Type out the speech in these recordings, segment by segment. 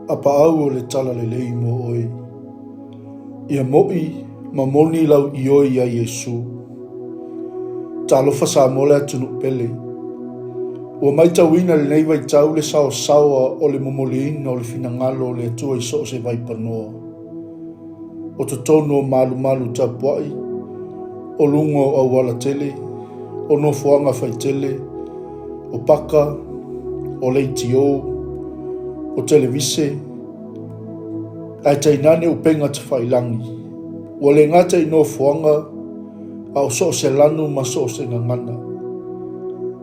Apaau o le Talalelei mo oe. Ia mo'i ma moni lau ioe iā Iesu. Talofa Samoa le atunuu pele. Ua maitauina i lenei vaitau le saosaoa o le momoliina o le finagalo o le Atua i so o se vaipanoa. O totonu o malumalu tapuai, o luga o auala tele, o nofoaga faitele, o paka, o leitio, o televise, ae tainane upega tafailagi. Ua le gata i nofoaga, a o so o se lanu ma so o se gagana.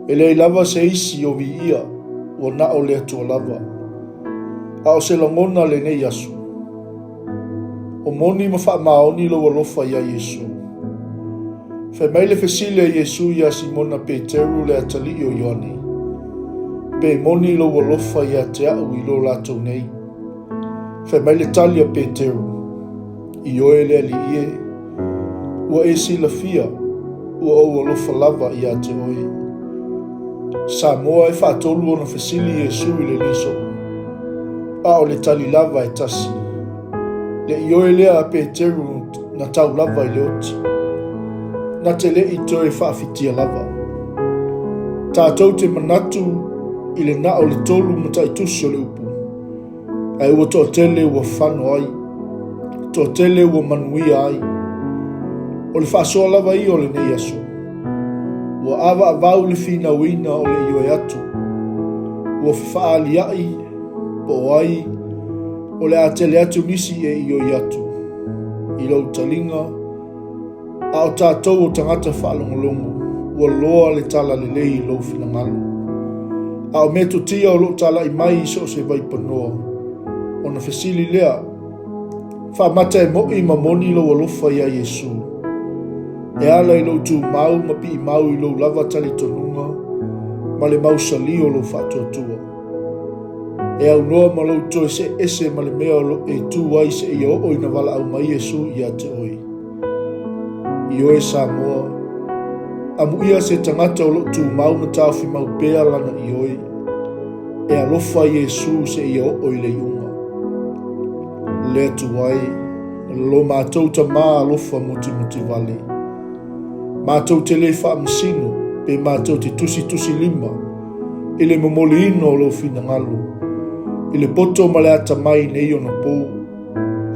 E leai lava se isi o viia, ua na o le Atua lava. A o se lagona lenei aso, o moni ma faamaoni lou alofa iā Iesu. Fai mai le fesili a Iesu iā Simona Peteru le atalii o Ioane, Pe moni lou alofa ia te a'u i lo latou nei? Fai mai le tali a Peteru, Ioe le Alii e, ua e silafia, ua ou alofa lava ia te oe. Samoa e faatolu ona fesili Iesu i lenei soo, a o le tali lava e tasi. Le ioe lea a Peteru na tau lava i le oti, na te le i toe faafitia lava. Tatou te manatu i le na o le tolu mataitusi o le upu, ae ua toatele ua fano ai, toatele ua manuia ai. O le faasoa lava ia o lenei aso. Ua avaavau le finauina o le ioe atu, ua fefaalia'i po o ai o le a tele atu nisi e ioe atu i lou taliga, A o tatou o tagata faalogologo, ua loa le talalelei i lou finagalo. A o metotia o lo o talai mai i so o se vaipanoa, ona fesili lea, Faamata e mo'i ma moni lou alofa iā Iesu, e ala i lou tumau ma piimau i lou lava talitonuga ma le mausali o lou faatuatua? E aunoa ma lou toe see ese ma le mea o lo o e tu ai seia oo ina valaau mai Iesu ia te oe. Ioe Samoa, amuia se tagata o lo o tumau ma taofi mau pea lana ioe, e alofa Iesu seia oo i le iuga. Le Atua e, lo matou Tama alofa mutimutivale, matou te le faamasino pe matou te tusitusilima i le momoliina o lou finagalo, i le poto ma le atamai i nei ona po,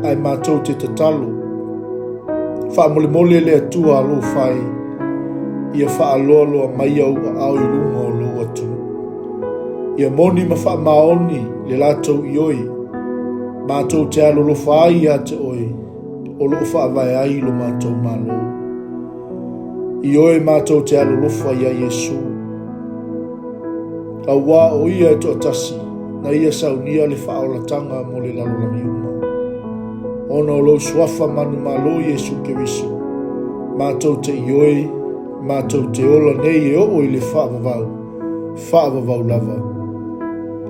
ae matou te tatalo, faamolemole le Atua alofa e, ia faaloaloa mai ou aao i luga o lou atunuu. Ia moni ma faamaoni le latou ioe, matou te alolofa ai ia te oe, o lo o faavae ai lo matou Malo. Ioe matou te alolofa iā Iesu, auā o Ia e toatasi na Ia saunia le faaolatanga mo le lalolagi uma. Ona o lou suafa manumalo Iesu Keriso, matou te ioe, matou te ola nei e oo i le faavavau, faavavau lava.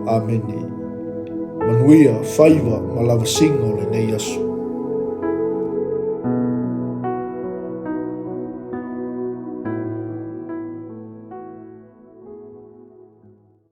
Amene. Manuia faiva ma lavasiga o lenei aso.